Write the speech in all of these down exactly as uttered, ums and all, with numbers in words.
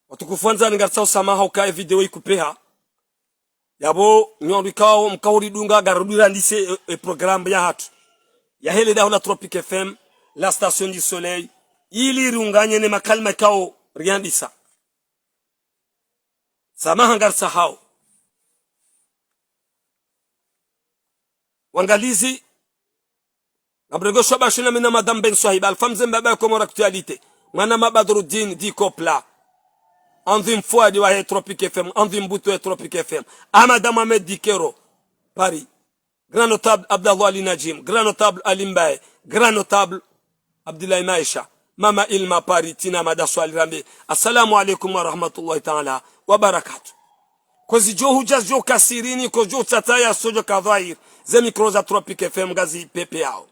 Watukufu wandzani, ngaritsaho samaha ukaya video ikupeha. Yapvo nyi wandru ikao mkaoridunga, ngarudi randise e, e programme yahatru yahe le daho la Tropic F M, la Station du Soleil, ili riunganye ne makalima ikao riandisa. Samaha ngaritsahao. Wangalizi, Gabriel Gosho Bashina, mina Madame Ben Swahiba, Alpha Mze Mbaba ya Comores Actualité, mwana ma Badruddin di Copla, Anzim Fouad wahe Tropic F M, Anzim Buto wahe Tropic F M, Ahmad Mohamed Dikero, Paris, Grand Notable Abdallah Ali Najim, Grand Notable Ali Mbaye, Grand Notable Abdillahi Maisha, Mama Ilma Paris, Tina Mada Swali Rambe. Assalamu alaikum wa rahmatullahi ta'ala wa barakatuh. Kozi djo hudja djo kasirini, kozi djo tsataya sodjo ka dhwahir, ze micro za Tropic F M ngazi pepeyao.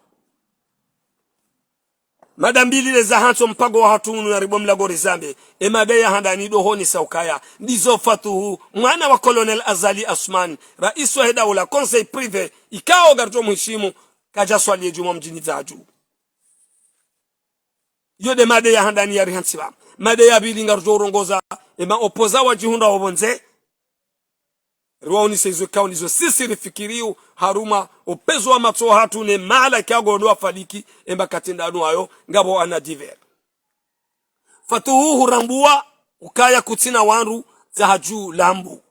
Mada mbili le za hantso mpango wahatru unu ya ribo mlago rizambe, e mada ya handani ndo honesa ukaya ndizo Fatuhu, mwana wa Colonel Azali Assoumani, raisi wahe daula, conseil privé, ikao ngaridjo mheshimu, kadja swali ye djumwa mdjini Dzahadjuu. Iyo nde mada ya handani ya rihantsi pvanu. Mada ya pvili ngarudjo urongoza ema opposants wadjihundra wo pvondze. Riwaonese izo ikao ndizo sisi rifikiriyo harumwa upvezo wa matso hatru ne mahala ikao ndo wafaliki ema katindanu ayo ngapvo ana divers. Fatuhu hurambua ukaya kutsina wandru Dzahadjuu lambu.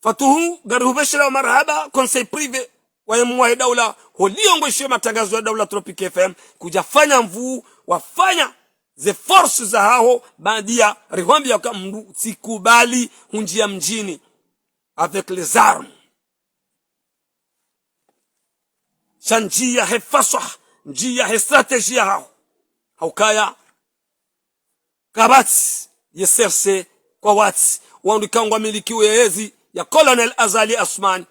Fatuhu, ngarihupveshelea marahaba, conseil privé, wahe mwahe daula, holiongoshia matangazo ya daula Tropic F M, kudja fanya nvuu, wafanya ze forces zahaho, baanda ya rihwambia ka mndru tsikubali hundjia mdjini avec les armes. Sha ndjia he faswaha, ndjia he stratégie yahaho. Haukaya, kapvatsi ye C R C kwa watsi, wandru ikao ngwamilikiwo ye ezi ya Colonel Azali Assoumani,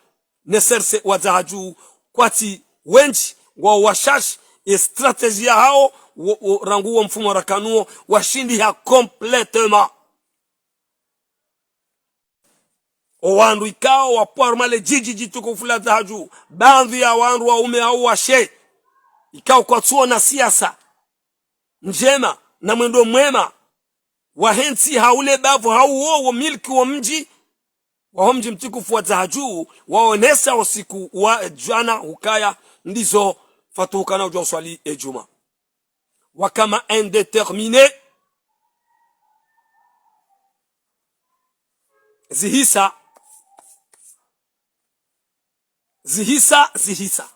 ne C R C wa Dzahadjuu kwatsi wendji, ngwao washashi, ye stratégie yahawo, wo, wo, rangu wo mfumo rakanuwo, washindiha complètement. O wandru ikao wapvo harumwa le djidji djitukufu la Dzahadjuu, baadhwi ya wandru waume hau washe, ikao kwatsuona siasa ndjema na mwendo mwema wahe ntsi hau le bavu hau wo, wo milki wo mdji, waho mdji mtukufu wa Dzahadjuu, waonesa usiku wa djana hukaya ndizo Fatuhu kana udjo uswali e djumwa. Wakana indéterminé. Zihisa. Zihisa, zihisa.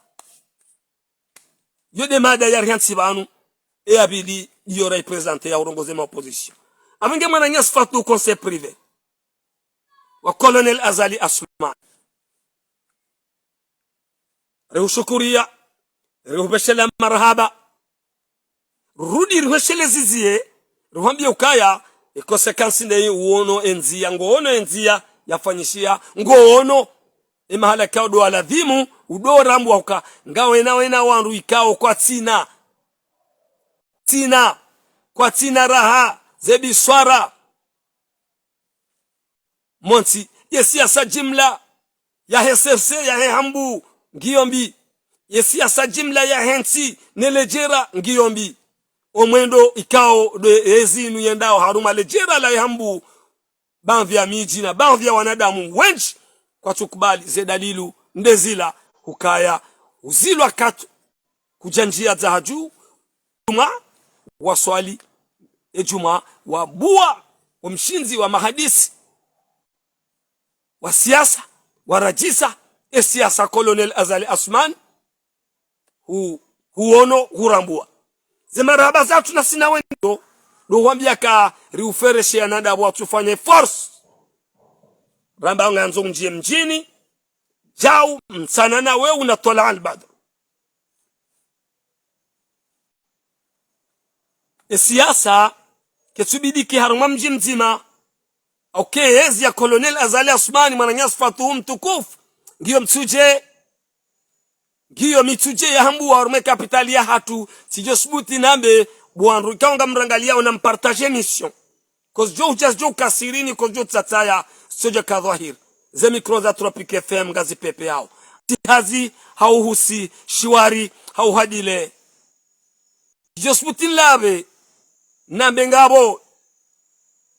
Iyo nde mada ya rihantsi pvanu, e ya pvili iyo ra iprésenter ya urongoze ema oppositions. Amwenge mwananyasi Fatuhu, conseil privé wa Colonel Azali Assoumani. Rihushukuria, rihupveshelea marahaba. Rudi rihwesheleze ziye, rihwambie ukaya, e conséquence ndeyi uono e ndzia, ngoono e ndzia yafanyishiha, ngoono e mahala ikao ndo waladhimu, undo rambua uka, ngawena wena wandru ikao kwatsina, tsina, kwatsina raha, ze biswara. Montsi, ye siasa jimla yahe C R C yahe Hambu ngiyo mbi. Ye siasa jimla yahe ntsi ne ledjera ngiyo mbi. O mwendo ikao nde ezi inu yendao harumwa ledjera lahe Hambu, baadhwi ya midji na baadhwi ya wanadamu wendji kwatsukubali, ze dalilu nde zila hukaya uzilwa katu kudja ndjia Dzahadjuu, djumwa waswali, e djumwa wabua o mshindzi wa mahadisi wa siasa, waradjisa e siasa Colonel Azali Assoumani, hu, huono, hurambua. Ze marahaba zatru na sina wendo, ndo hwambia ka riufereshe ya nanda watsufanye force. Ramba ngandzo ndjie mdjini, djau, mtsana na we una twala al-badr. E siasa, ketsubidi ki harumwa mdji mdzima, au ke ezi ya Colonel Azali Assoumani, mwananyasi Fatuhu mtukufu, ngiyo mitsudje, ngiyo mitsudje ya Hambu harumwa e capitale yahatru, tsidjo subuti nambe, bo wandru ikao ngamrangaliao na mpartage émission. Kozi djo hudja djo kasirini, kozi djo tsataya, sodjo ka dhwahir. Ze micro za Tropic F M ngazipepeyao. Tsi hazi, hau husi, shiwari, hau hadile. Djo subuti nlawe, nambe ngapvo,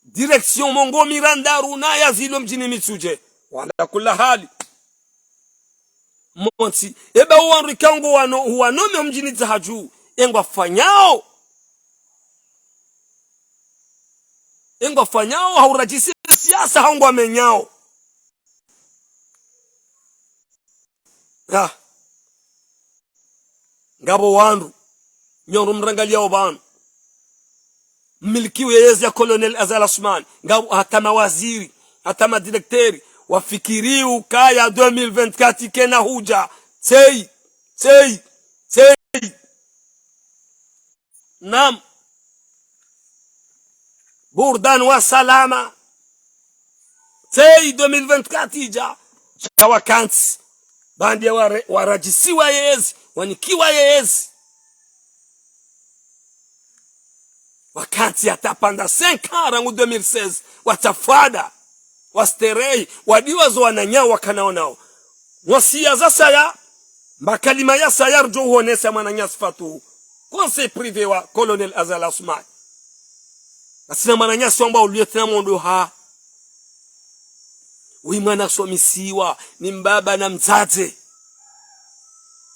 direction Mongo Mirandaru na ya zilo mdjini Mitsudje. Wa ala kulli hali. Montsi, eba wandru ikao ngwao wano, wano me mdjini Dzahadju, e ngwafanyao. E ngwafanyao, hau radjisi siasa hau ngwamenyao. Ah. Ngapvo wandru, nyi ndo mrangaliao pvanu. Mmilikiwa yezi ya Colonel Azali Assoumani, ngapvo hata mawaziri, hata madirekteri, wafikiri ukaya deux mille vingt-quatre kayina hudja. Tsei, tsei, tsei. Naam. Burudani wa salama. Tsei deux mille vingt-quatre idja. Sha wakantsi. Baanda ya ware-, waradjisiwa yezi, wanikiwa yezi. Wakantsi hata pendant cinq ans rangu deux mille seize, watsafwada, wasterehi, wadiwaza wananyawo wakanaonao. Wasiya za saya, makalima ya saya rudjo uonesa mwananyasi Fatou. Conseil privé wa Colonel Azali Assoumani. Ngasina mwananyasi wambwao Lieutenant Mondoha. Uyi mwana asomisiwa ni mbaba na mdzadze.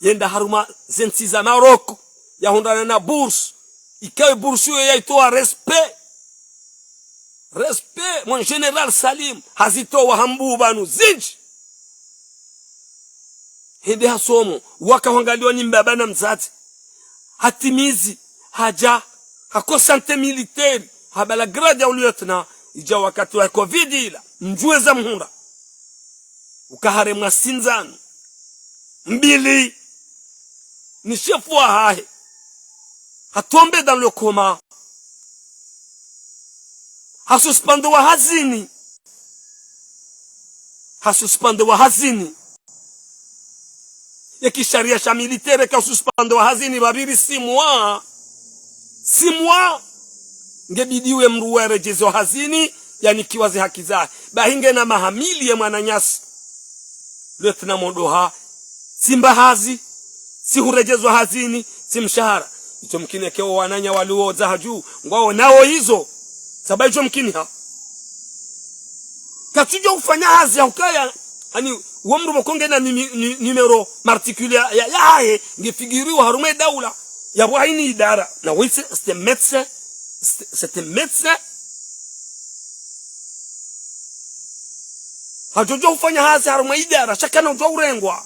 Yenda harumwa zentsi za Maroc, yahundrana na bourse. Ikao bourse iyo yaitowa respect. Respect, mon général Salim, hazitowa hamba pvanu zindji. Hende hasomo, waka hwangaliwa ni mbaba na mdzadze. Hatimizi, hadja, hako santé militaire, habala grade ya lieutenant, idja wakati wa covid ila, mdjuwe za mhundra. Uka haremwa sindzano mbili, ni chef wahahe. Hatombé dans le coma. Hasuspendwa hazini. Hasuspendwa hazini. Ye kisharia sha militaire ka ususpendwa hazini pvapviri six mois. Six mois. Ngebidi we mdru waredjezwa hazini, yanikiwa ze haki zahe. Bahi ngena maha mili ye mwananyasi. Lieutenant Mondoha, tsi mba hazi, tsi huredjezwa hazini, tsi mshahara. Icho mkini eka wo wananya waliwo Dzahadju, ngwaonao izo. Saba icho mkini ha. Katsudjo ufanya hazi ya ukaya, ani, wo mdru pvoko ngena nimi-, ni-, numéro matricule ya, ya, yahahe, ngefikiriwa harumwa daula. Yapvo hayina idara. Na oui, c'est, c'est un médecin. C'est, c'est un médecin. Hadjodjo ufanya hazi harumwa idara, sha kana udjo urengwa.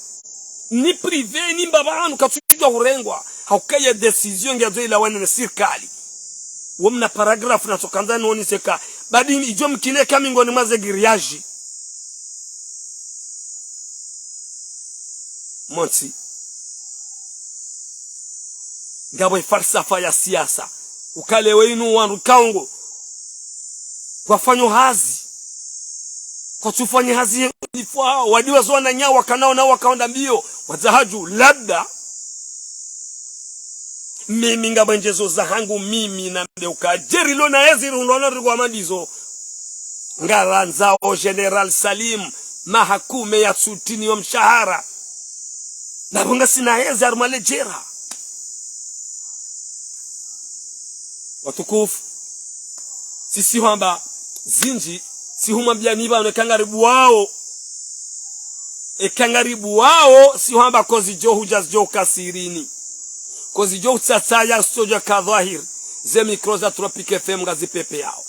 Ni privé, ni mbaba hanu katsudjo urengwa. Haukaya décision ngiyazo ilawana ne sirikali. Wo mna paragraphe natsokandza noni seka. Badi idjo mkini eka mingoni mwa ze grillage. Montsi. Ngapvo ye falsafa ya siasa. Ukaya leo inu wandru ikao ngwao wafanyo hazi. Kwatsufanyi hazi ye ifwao, wadiwaza wananya wakanao na wakaonda mbio, wa Dzahadju, labda. Mimi ngapvo ndjezo zahangu, mimi nambe uka, djeri lo na yezi rihundrwa na rikwa mandizo. Ngarandzao Général Salim, maha kume ya tsutini yo mshahara. Napvo ngasina yezi harumwa le djera. Watukufu, sisi hwamba zindji, si humwambiyani pvanu eka ngaribuwao. Eka ngaribuwao, si hwamba ko zidjo hudja zidjo ukasirini. Ko zidjo utsatsaya zitsodja ka dhwahiri, ze micro za Tropic F M ngazipvepveyao.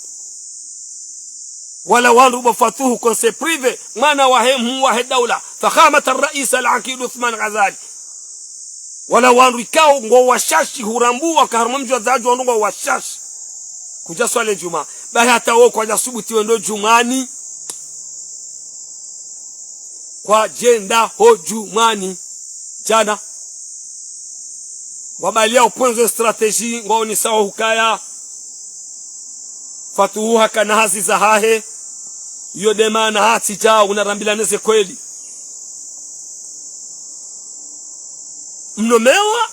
Wala wandru bo Fatuhu, conseil privé, mwana wahe mhuu wahe daula, Fakhamat al-Rais al-Aqid Uthman Ghazali. Wala wandru ikao ngwao washashi, hurambuwa ka harumwa mdji wa Dzahadju wandru ngwao washashi. Kudja swali djumwa. Bahi hata wo kwadja subuti wendo djumwani. Kwadjenda ho djumwani. Djana. Ngwabaliya upvwenzo stratégie, ngwaonesao hukaya Fatuhu hakana hazi zahahe. Iyo de maana hatsidja unarambilane ze kweli. Mnomewa,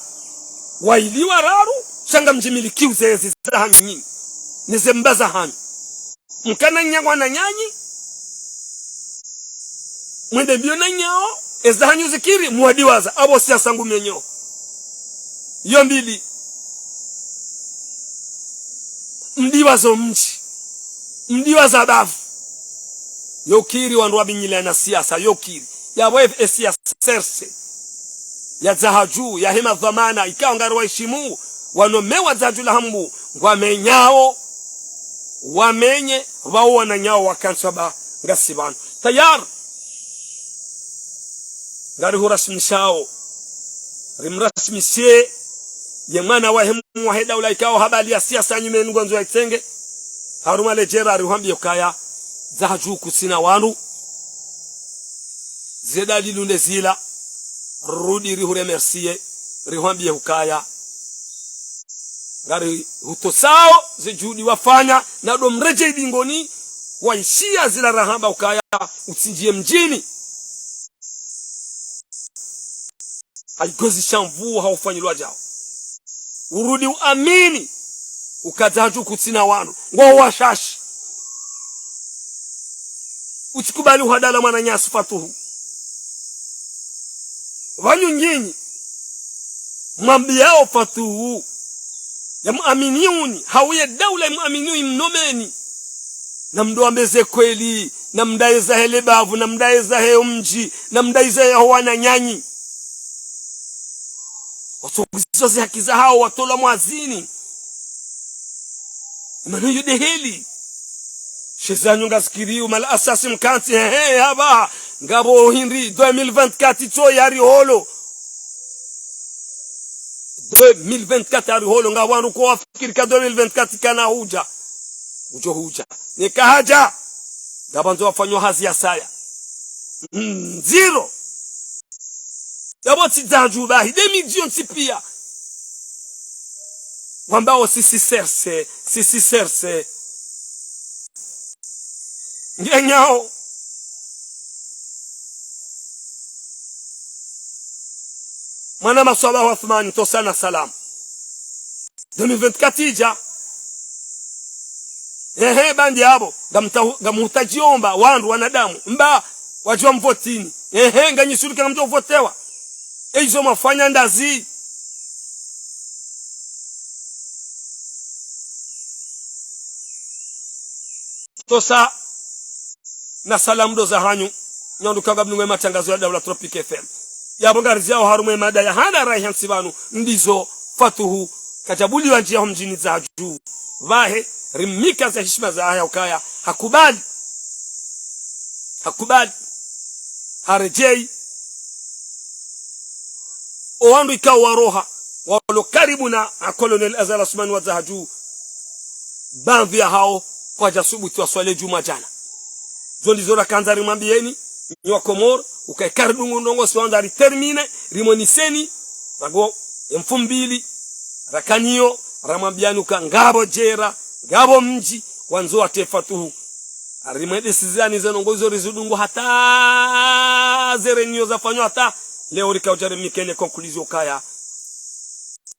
waili wararu, sha ngamdjimilikiwo ze yezi zahanyu nyinyi, ne ze mba zahanyu. Mkana nya wananyanyu, mwende mbio na nyao, eza hanyu zikiri, mwadiwaza, apvo siasa ngumenyo. Yo mbili, mdiwazo mdji. Mdiwa za bavu. Yokiri wandru wabinyila na siasa, yokiri. Yapvo e siasa serse. Ya dzaha dju, yahe madhwamana, ikao ngari waheshimu, wanomewa dzaha dju la hambu, ngwamenyao, wamenye, pvao wananyao wakantsi wamba ngasi pvanu. Tayari. Ngari hurasmishao. Rimrasmishe ye mwana wahe mwahe daula ikao habali ya siasa nyumeni ngwandzo ya itsenge. Harumwa le jera rihwambiye hukaya dzaha dju kutsina wandru. Ze dalili nde zila. Rudi rihuremersiye. Rihwambiye hukaya ngari hutosao ze juhudi wafanya, na ndo mredjei bingoni, waishiya zila rahamba ukaya utsindjiye mdjini. Hayigozi sha mvu haufanyilwa djao. Urudi uamini, uka dzaha dju kutsina wandru, ngwao washashi. Utsikubali uhadala mwananyasi Fatuhu. Pvanu nyinyi, mwambiyao Fatuhu, yamuaminiuni, hau ye daula yamuaminiuni, yamnomeni. Namdowambe ze kweli, namdaye zahe le bavu, namdaye zahe omdji, namdaye zahe ho wananyanyi. Watsokuziswa ze haki zahao, watolwa mwazini. Emana yo nde heli. Shezanyu ngazikiriyo, mal asasi mkantsi, he, he, hapva. Ngapvo hindri, deux mille vingt-quatre tso yari holo. Deux mille vingt-quatre yari holo, ngapvo wandru ko wafikiri ka deux mille vingt-quatre kana hudja. Udjo hudja. Neka hadja. Ngapvandzo wafanywa hazi ya saya. Mm, zéro. Yapvo tsi dzaha dju bahi, nde midji yontsi piya. Wambao sisi serse, sisi serse. Ngenyao. Mwana maswaba wa Athmani, tosa na salamu. Deux mille vingt-quatre idja. Ehe, bandi yapvo. Ngamta-, ngamhutadjiomba, wandru, wanadamu. Mba, wadjuwa mvotini. Ehe, nganyisuluka ngamdjo votewa. Eizo mwafanya ndazi. Tosa na salamu ndo zahanyu, nyi wandru ikao ngamnungao ye matangazo ya daula Tropic F M. Yapvo ngariziyao harumwa ye mada ya handa rayi hantsi pvanu, ndizo Fatuhu, kadjabuliwa ndjiya ho mdjini dzaha dju. Pvahe, rimnika ze hishima zahahe ukaya, hakubali. Hakubali. Haredjei. O wandru ikao waroha, walo karibu na, a, Colonel Azali Assoumani wa dzaha dju, baadhwi yahao, kwadja subuti waswali djumwa djana. Zo ndizo rakandza rimwambiyeni, nyi wa Komori, uka eka ridungu ndrongoo si wandza ritermine, rimweniseni, rangu ye mfumbili, rakaniyo, ramwambiyani uka ngapvo jera, ngapvo mdji, wandzo watie Fatuhu. Arimwendesizani ze ndrongoo izo rizidungu hata ze réunion zafanywa hata leo rika udja rimnikeni conclusion ukaya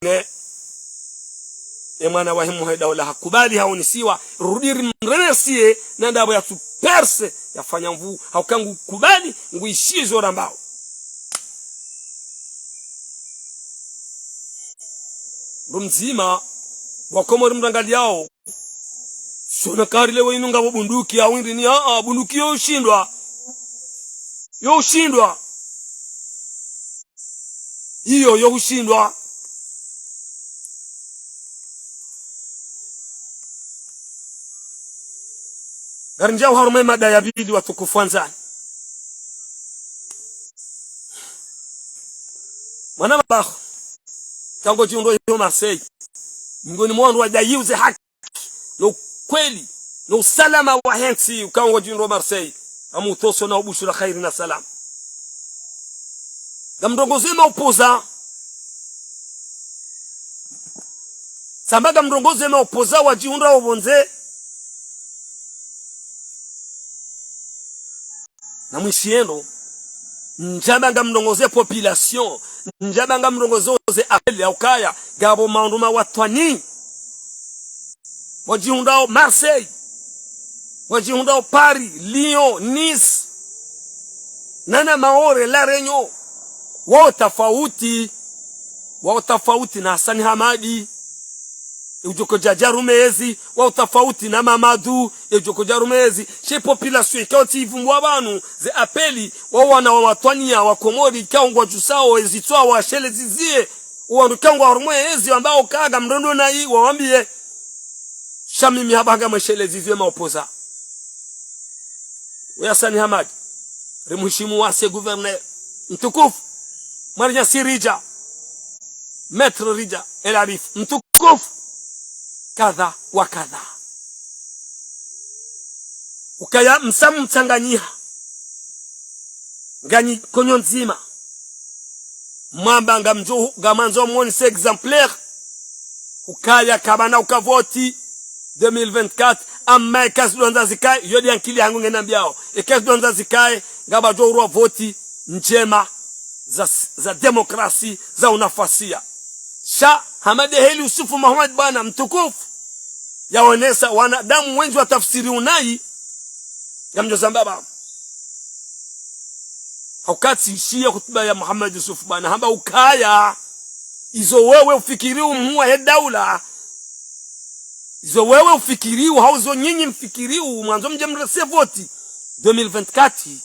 ne, e mwana wahe mwahe daula hakubali haonisiwa, rudi rimremersiye, na ndapvo yatsu perse, yafanya nvu, hauka ngu kubali, ngu ishiye zo rambao. Ndo mdzima, wa Komori mrangaliyao, sona kari leo inu ngapvo bunduki, hau indri ni, a, a, bunduki yo ushindwa. Yo ushindwa. Iyo, yo ushindwa. Ngarinjao harumwa ye mada ya pvili watukufu wandzani. Mwana mabaho. Ikao ngodjihundro iyo Marseille. Miongoni mwa wandru wadaiyo ze haki. No ukweli. No usalama wahe ntsi ikao ngodjihundro Marseille. Amutoso na ubushura khairi na salama. Ngamrongoze ma opposants. Tsamba ngamrongoze ma opposants wadjihundrao pvondze. Na mwishiyo ndo, ndjamba ngamrongoze population, ndjamba ngamrongoze ze appel ya ukaya, ngapvo mawandru mawatwani. Wadjihundrao Marseille, wadjihundrao Paris, Lyon, Nice, nana Maore, La Réunion, wao tafauti, wao tafauti na Hassani Hamadi. Udjo kodja dja rume ezi, wa utafauti na Mamadu, ye udjo kodja rume ezi. She population ikao tsi ivumbua pvanu, ze appel, wa wana wa matwaniya, wa Komori, ikao ngwadjusao, ezi tswa, wa shelezizie, wandru ikao ngwa rume ezi, wambao kaga mrondo nayi, wawambie. Sha mimi hapvaha ngamwe shelezizie ma opposants. Uya Sani Hamadi, rimheshimu wasi gouverneur, mtukufu, Mwalimu Sirija, Maître Rija El Arif, mtukufu, kadha wa kadha. Ukaya msamu mtsanganyiha, nganyi konyo ndzima. Mwamba ngamdjo, ngamwandzo mwonese exemplaire. Ukaya kapvana uka voti deux mille vingt-quatre, amma eka zidjwandza zikaye, yo ndi ankili yangu ngenambiao. Eka zidjwandza zikaye, ngapvadjo urwa voti ndjema za, za demokrasi, za unafasiya. Sha, Hamadi Heli Yusufu Mohamed bwana mtukufu, yaonesa wanadamu wendji watafsiri unayi, ngamdjo zamba pvanu. Hauka tsi ishiya hutuba ya Mohamed Yusuf bwana, hamba ukaya, izo wewe ufikiriwo mhuwa he daula, izo wewe ufikiriwo, hau zo nyinyi mfikiriwo, mwandzo mdje mrese voti deux mille vingt-quatre,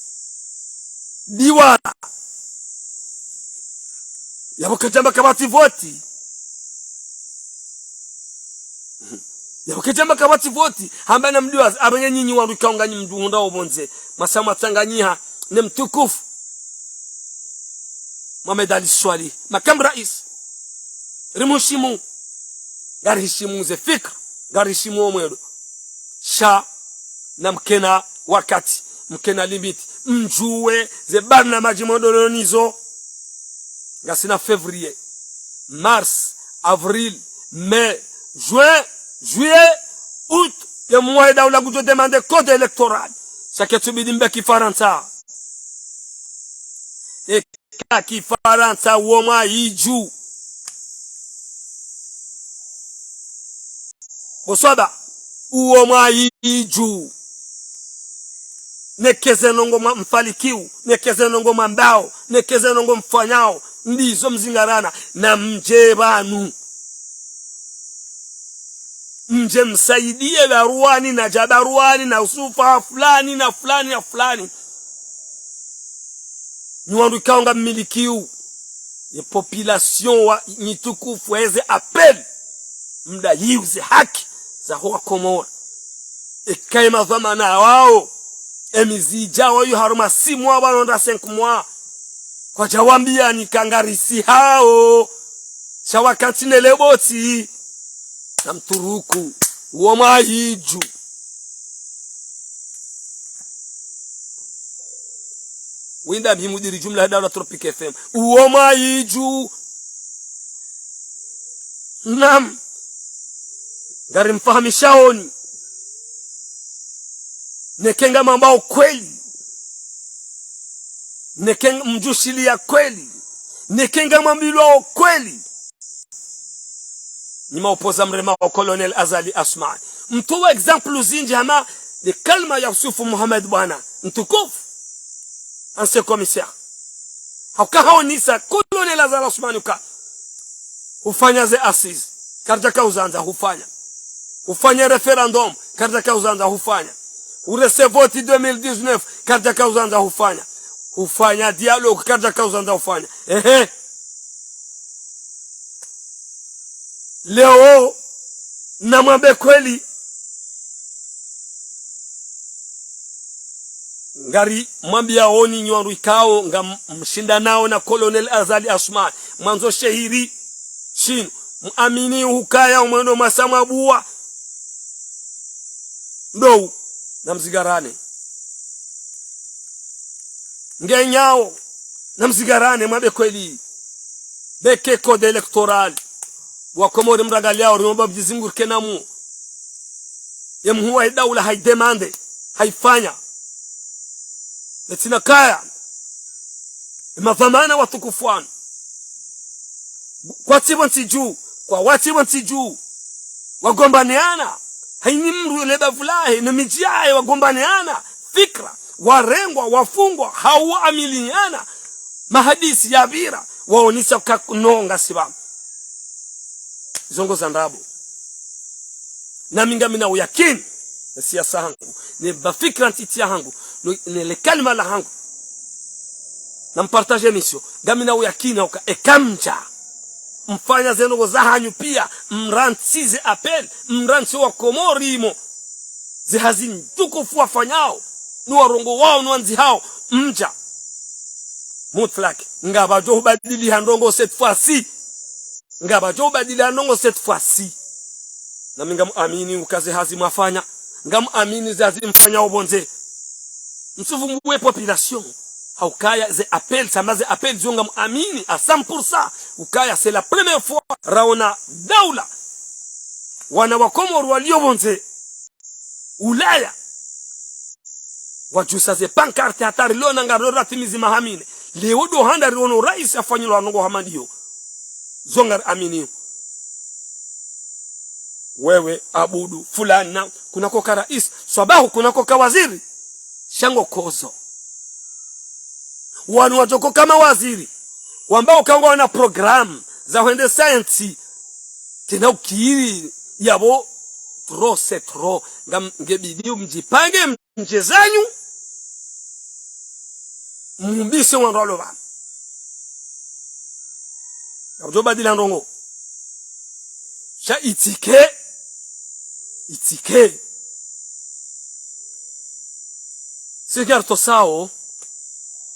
diwala. Yapvo kadjamba kapvatsi voti. Yapvo kadjamba kapvatsi voti. Hamba namdiwaze, apvenge nyinyi wandru ikao nganyi mdru hundra opvondze. Masa mwatsanganyiha, ne mtukufu Mohamed Ali Soilihi, makamu rais. Rimheshimu. Ngariheshimu ze fikra, ngariheshimu wo mwendo. Sha, namkena wakati, mkena limite, mdjuwe ze barnamaji mwendo nazo. Ngasina février, mars, avril, mai, juin, juillet, août, ye mhuwa he daula ngudjo demander code électoral. Sha ketsubidi mbe kifarantsa. E ka kifarantsa uwo mwayidju. Boswaba, uwo mwayidju. Neke ze ndrongo mwa mfalikiwo, neke ze ndrongo mwambao, neke ze ndrongo mfanyao, ndizo mzingarana, namdje pvanu. Mdje msaidiye Barwani na dja Barwani na usufa fulani na fulani na fulani. Nyi wandru ikao ngamilikiwo ye population wa nyi tukufu, eze appel, mdayidze haki za ho wa Komori. Eka ye madhwamana wao, emizi idjao yo harumwa six mois, walo nda cinq mois, kwadja wambia ni ka ngarisihao. Sha wakantsi ne leboti. Namturuku. Uwo mwayidju. Winda mhi mudiri jumla he daula Tropic F M. Uwo mwayidju. Naam. Ngarimfahamishao nyi. Neke ngamwambao kweli. Neke ngamdjushiliya kweli. Neke ngamwambilwao kweli. Nyi ma opposants mremao Colonel Azali Assoumani. Mtowa exemple zindji hama le kalima ya Yusufu Mohamed bwana mtukufu, ancien commissaire. Hauka haonesa Colonel Azali Assoumani uka hufanya ze assises, karidjaka uzandza hufanya. Hufanya référendum, karidjaka uzandza hufanya. Urese voti deux mille dix-neuf, karidjaka uzandza hufanya. Hufanya dialogue, karidjaka uzandza hufanya. Ehe. Leo, namwambe kweli, ngarimwambiao nyi wandru ikao ngamshindanao na Colonel Azali Assoumani, mwandzo shehiri shinu, mwamini hukaya umwendo mwasa mwabuwa. Ndo, namzigarane. Ngenyao, namzigarane, mwambe kweli. Beke code électoral. Wa Komori mrangaliao, rimomba Mwenyezi Mungu rike namu. Ye mhuu wa daula haidemande, haifanya. Netsina kaya. Ye madhwamana watukufu wanu. Kwatsi pvo ntsi dju, kwawatsi pvo ntsi dju. Wagombaneana. Hayini mndru yele bavu lahe, ne midji yahe wagombaneana. Fikra, warengwa, wafungwa, hau waamiliana. Mahadisi yapvira, waonesa uka no ngasi pvanu. Zo ngo za ndrabo. Nami ngamina uyakini, ne siasa hangu, ne bafikira ntiti ya hangu, no, ne le kalima la hangu. Na mpartage émission, ngamina uyakini uka eka mdja mfanya ze ndrongoo za hanyu pia, mrantsi ze appel, mrantsi wa Komori mo. Ze hazi ntukufu wafanyao, no warongowao, no wandzihao, mdja. Mutlak, ngapvadjo hubadili ha ndrongoo cette fois-ci. Ngapvadjo hubadili ha ndrongoo cette fois-ci. Nami ngamuamini uka ze hazi mwafanya. Ngamuamini ze hazi mfanyao pvondze. Msuvumbuwe population. Haukaya ze appel, samba ze appel zo ngamuamini à cent pour cent. Ukaya c'est la première fois raona daula. Wana wa Komori walio pvondze Ulaya. Wadjusa ze pancarte hata rilona ngarilo ratimizi maha mine. Leo ndo handa riono rais afanyilwa ndrongoo hama ndiyo. Zo ngariaminio. Wewe, Abudu, fulani, na kunakoka rais, swabahu kunakoka waziri. Sha ngo kozo. Wanu wadjokoka mawaziri. Wamba uka ngwana programme za hwende science. Tsena ukiri yapvo trop c'est trop. Ngam-, ngebidi mdjipange mdje zanyu. Mumbise wandru walo pvanu. Ngapvadjo badila ndrongoo. Sha itsike. Itsike. Sigarto sao.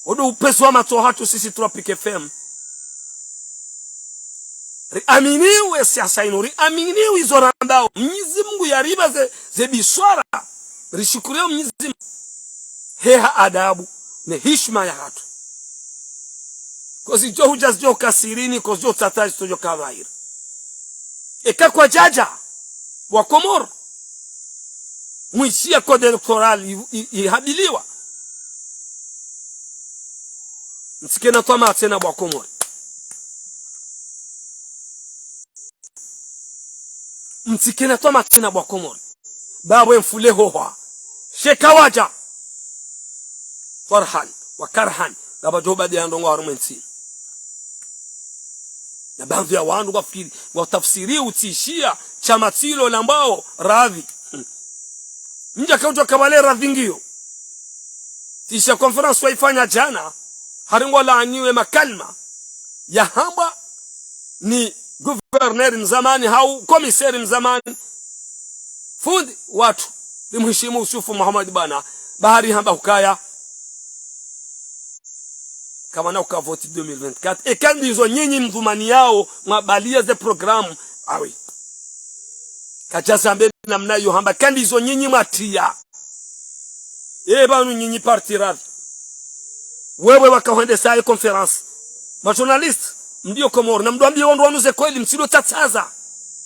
Odo upeswa matso hatru sisi Tropic F M. Riaminiwe siasa inu, riaminiwe izo rambao. Mnyezi Mungu yaripva ze, ze biswara. Rishukuriye Mnyezi Mungu. Heha adabu, ne hishima ya hatru. Kozi djo hudja zidjo kasirini, kozi djo tsata zidjo kavahira. Eka kwadjadja, wa Komori. Mwishiya code électoral i, i, ihabiliwa. Mtsikena twamaa tsena bo wa Komori. Mtsikena twamaa tsena bo wa Komori. Babo emfule hohwa. Sheka wadja. Farhan, wa karhan. Ngapvadjo badila ndrongoo harumwa entsi. Na baadhwi ya wandru ngwafikiri, ngwatafsiri utsishiya shama tsilo lambwao radhi. Hmm. Mdja kaudjua kabale radhi ngiyo. Tsishiya conférence waifanya djana, hari ngwalaaniwe makalima yahambwa ni gouverneur mzamani hau commissaire mzamani. Fundi watru, limheshimu Yusufu Muhammad bwana, bahari hamba hukaya. Kamwana uka vote deux mille vingt-quatre. Eka ndizo nyinyi mdhumaniyao mwabaliya ze programme. Awe. Kadjazambe namna iyo hamba. Eka ndizo nyinyi mwatiya. E pvanu nyinyi parti radhi. Wewe waka hwendesa ye conférence. Ma journaliste, mlio Komori, na mdwambiye wandru wanu ze kweli, mtsilo tsatsaza.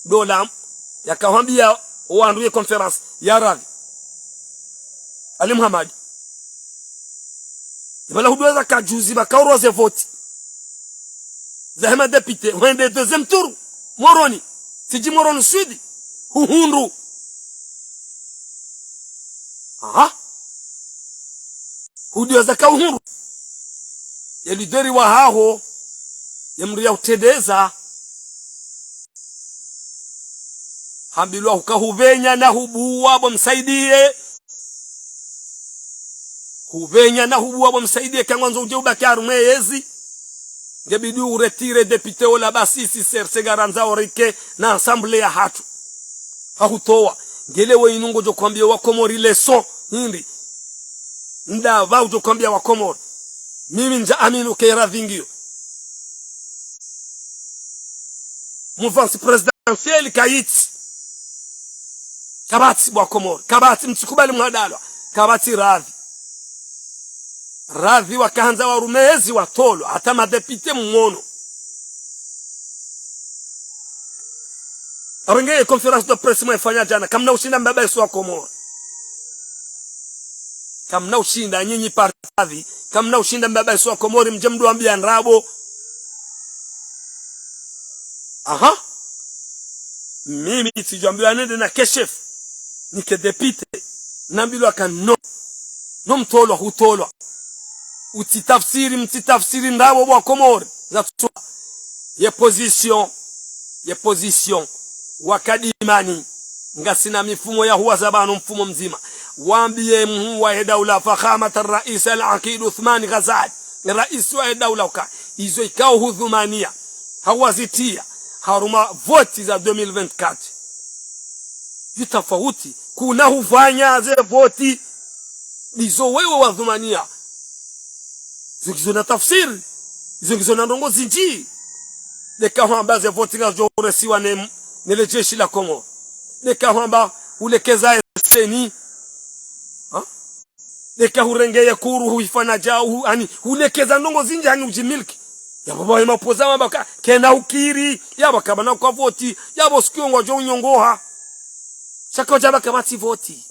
Dola, yaka hwambiya wandru ye conférence, ya radhi. Ali Muhammad. Ibala hudweza kajuzi bakaurwa ze vote. Za hema député, hwende deuxième tour. Moroni. Tsidji Moroni Sud. Huhundru. Aha. Hudweza ka uhundru. Ye leader wahaho. Ye mdru ya utrendeza. Hambilwa huka hupvenya na hubuwa bo msaidiye. Hupvenya na hubuwa bo msaidiye, kangwandzo udje ubaki harumwa yezi. Ngebidi uretire député ola basi si serse garanza orike na assemblée ya hatru. Hahutowa. Ngele we inu ngodjo kwambiya wa Komori leçon. Hindri. Ndapva udjo kwambiya wa Komori. Mimi ndja amini uke radhi ngiyo. Mouvance présidentielle kayitsi. Kapvatsi bo wa Komori. Kapvatsi mtsikubali mwadalwa. Kapvatsi radhi. Radhi wakahandza warumezi watolwa. Hata ma député mwono. Apvo nge conférence de presse mwaifanya djana. Kamna ushinda mbaba isu wa Komori. Kamna ushinda nyinyi parti radhi. Kamna ushinda mbaba isu wa Komori mdje mdwambiya ndrabo. Aha. Mimi tsidjwambiwa nende na ke chef. Nike député. Nambilwa ka no. No mtolwa, hutolwa. Utsitafsiri, mtsitafsiri ndrabo bo wa Komori. Zatsuwa. Ye position. Ye position. Wakadimani. Ngasina mifumo ya huwaza pvanu mfumo mdzima. Wambiye mhuu wahe daula, Fakhamat Rais Al-Aqid Uthman Ghazali, rais wahe daula, uka izo ikao hudhumania, hawazitiya harumwa voti za deux mille vingt-quatre. Yu tafauti, kuna hufanya ze voti, ndizo wewe wadhumania. Izo ngizo na tafsiri, izo ngizo na ndrongoo zindji. Ndeka hwamba ze voti ngazo uresiwa ne, ne le jeshi la Komoro. Ndeka hwamba ulekeza eseni. Ha? Ndeka hurenge ye kuru huifanya djau, hu-, ani, hulekeza ndrongoo zindji, ani, udjimiliki. Yapvo pvahe maopposant wamba ka, kena ukiri, yapvo kapvana kwa voti, yapvo siku yo ngwadjo unyongoha. Sha ka udja pvaka pvatsi voti.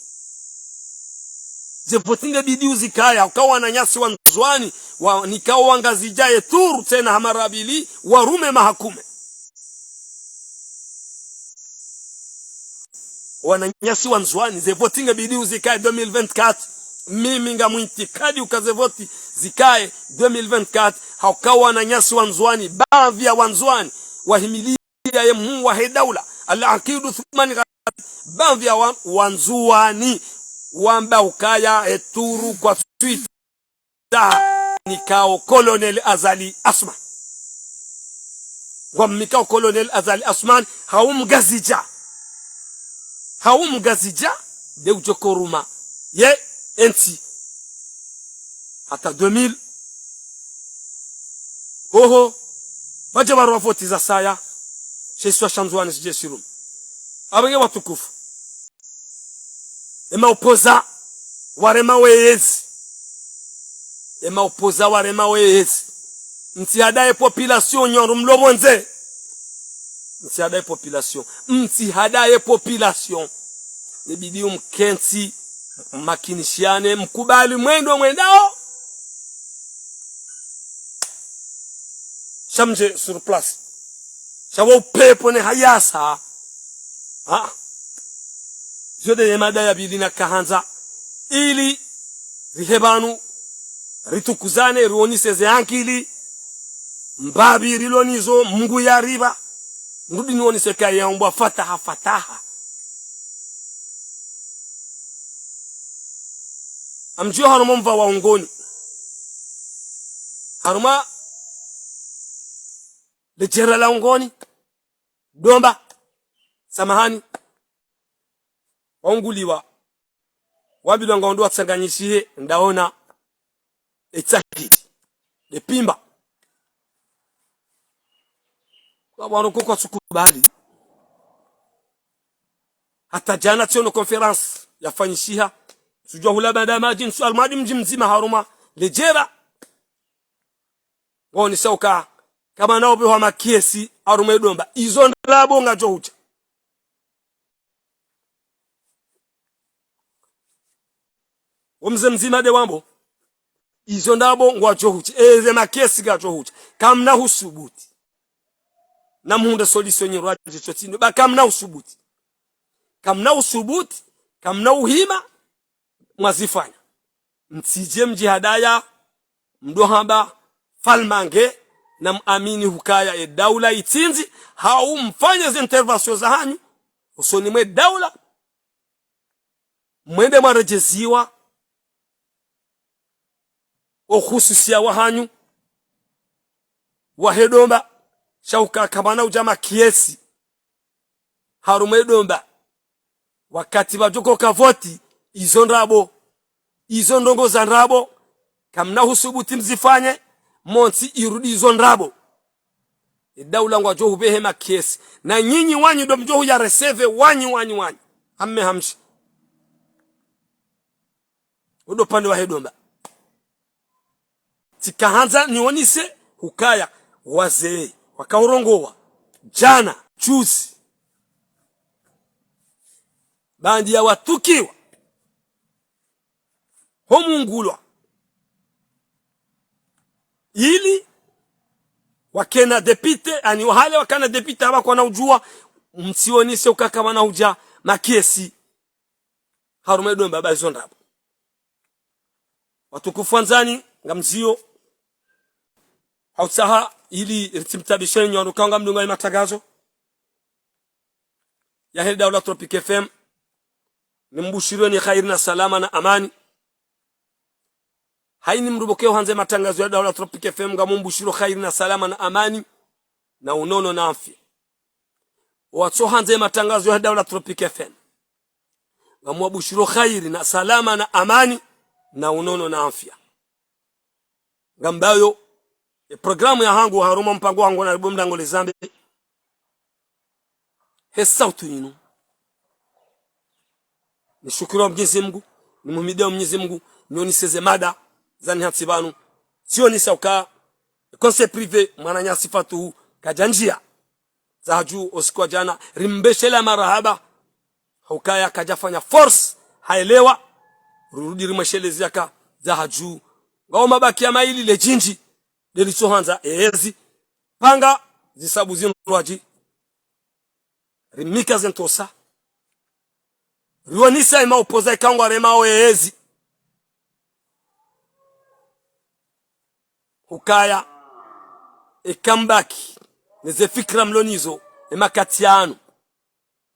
Ze voti nge bidi uzikaya, uka wananyasi wa Ndzuani, wa, nikao wangazidja ye turu tsena ha mara ya pvili, warume mahakume. Wananyasi wa Ndzuani, ze voti nge bidi uzikaye deux mille vingt-quatre. Mimi ngamwitikadi uka ze voti zikaye deux mille vingt-quatre, hauka wananyasi wa Ndzuani, baadhwi ya wa Ndzuani, wahimiliya ye mhuu wahe daula, Al-Aqid Uthman Ghazali, baadhwi ya wa, wa Ndzuani, wamba ukaya e turu kwatsu itaha, nikao Colonel Azali Assoumani. Ngwamnikao Colonel Azali Assoumani, hau mngazidja. Hau mngazidja, nde udjo koruma ye entsi. Hata deux mille. Oho. Pvadja pvarwa voti za saya. She isiwa sha Ndzuani shidje shirume. Apvo nge watukufu. E maopposant warema weyezi. E maopposant warema weyezi. Mtsihadaye population nyi wandru mlo pvondze. Mtsihadaye population. Mtsihadaye population. Nibidi umkentsi, mmakinishiyane, mkubali mwendo mwendao. Sha mdje sur place. Sha wo upepvo ne hayasa. Ha? Zo nde ye mada ya pvili nakahandza. Ili rihe pvanu, ritukuzane, rionese ze ankili mbapvi rilo nazo, Mngu yaripva. Nirudi nionese kaya umbwa fataha, fataha. Ngamdjuo harumwa mva wa Ungoni. Harumwa le jera la Ungoni. Domba. Samahani. Waunguliwa. Wambilwa ngwandro watsanganyishihe, ndaona. Etsahidi. Lepimba. Kwa waro ko kwatsukubali. Hata djana tsiono conférence yafanyishiha. Sudjuwa hula banda madji, nsu almadi mdji mdzima harumwa le jera. Ngwaonesao uka, kamna upvehwa makesi harumwa e Domba. Izo ndrabo ngadjo hudja. Wo mze mdzima nde wambo. Izo ndrabo ngwadjo hudja. Eze makesi ngadjo hudja. Kamna husubuti. Namhundre solution nyi rwadje tso tsi ndo. Ba kamna husubuti. Kamna husubuti. Kamna uhima. Mwazifanya. Mtsidje mdjihadaya, mdo hamba falmange, na mwamini hukaya e daula itsindzi, hau mfanye ze intervention zahanyu, usoni mwe daula, mwende mwaredjeziwa, o khususiya wahanyu, wahe Domba, sha uka kamna udja makesi. Harumwa e Domba. Wakati pvadjo koka voti, izo ndrabo. Izo ndrongoo za ndrabo. Kamna husubuti mzifanye, montsi irudi izo ndrabo. E daula ngwadjo hupvehe makesi. Na nyinyi wanyu ndo mdjo huya recevoir wanyu, wanyu, wanyu. Hamme hamshi. Wo ndo upande wahe Domba. Tsikahandza nionese hukaya wazee wakaurongowa djana, juzi. Baanda ya watukiwa. Ho mungulwa. Ili wakena député, ani wahale wakana député hapvo kwana udjuwa, mtsionese uka kamna udja makesi. Harumwa e Domba ba izo ndrabo. Watukufu wandzani, ngamzio. Hautsaha ili ritsimtabishe nyi wandru ka ngamdunga ye matangazo yahe daula Tropic F M. nimbushiriyo ni kheri na salama na amani. Hayina mdru pvokeyo handze matangazo ya Daula Tropic F M, ngamumbushiriyo kheri na salama na amani, na unono na afya. Watso handze matangazo ya Daula Tropic F M, ngamwabushiriyo kheri na salama na amani, na unono na afya. Ngambayo, e programu ya hangu harumwa mpango hangu na libo mlango lezambe. He sauti yinu. Nishukuru Mwenyezi Mungu, nimuhimidiyo Mwenyezi Mungu, nionese ze mada, zanihantsi pvanu. Tsionesa uka, conseil privé, mwananyasi Fatuhu, kadjandjiya. Zahadju, o usiku wa djana, rimbeshelea marahaba. Hukaya kadjafanya force, haelewa. Rurudi rimwesheleze yaka, Zahadju. Ngawo mabaki ya mayili le djindji, ndelitsohandza, ezi. Panga, zisabu zindrwadji. Rimnika ze ntrosa. Rionesa ema opposants ikao ngwaremao ezi. Hukaya, eka mbaki, neze fikira mlo nazo, emakati yanu.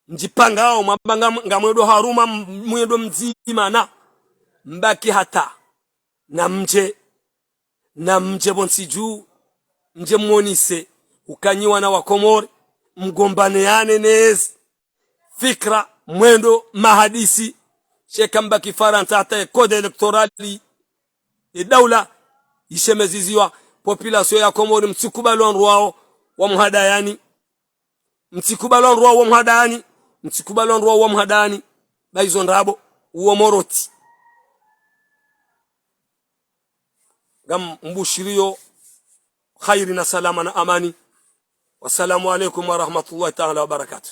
Mdjipangao, mwamba nga, ngamwendo harumwa, m-, mwendo mdzima na. Mbaki hata. Na mdje, na mdje pvontsi dju, mdje mwonese, uka nyi wana wa Komori, mgombaneane nezi. Fikira, mwendo, mahadisi, sha eka mbaki Farantsa hata e code électoral, e daula, ishemeziziwa, population ya Komori, mtsikubali wandru wawo, wamhadayani. Mtsikubali wandru wawo wamhadayani, mtsikubali wandru wawo wamhadayani, ba izo ndrabo, uwo moroti. Ngamumbushiriyo kheri na salama na amani. Wassalamu alaikum warahmatullahi taala wabarakatuh.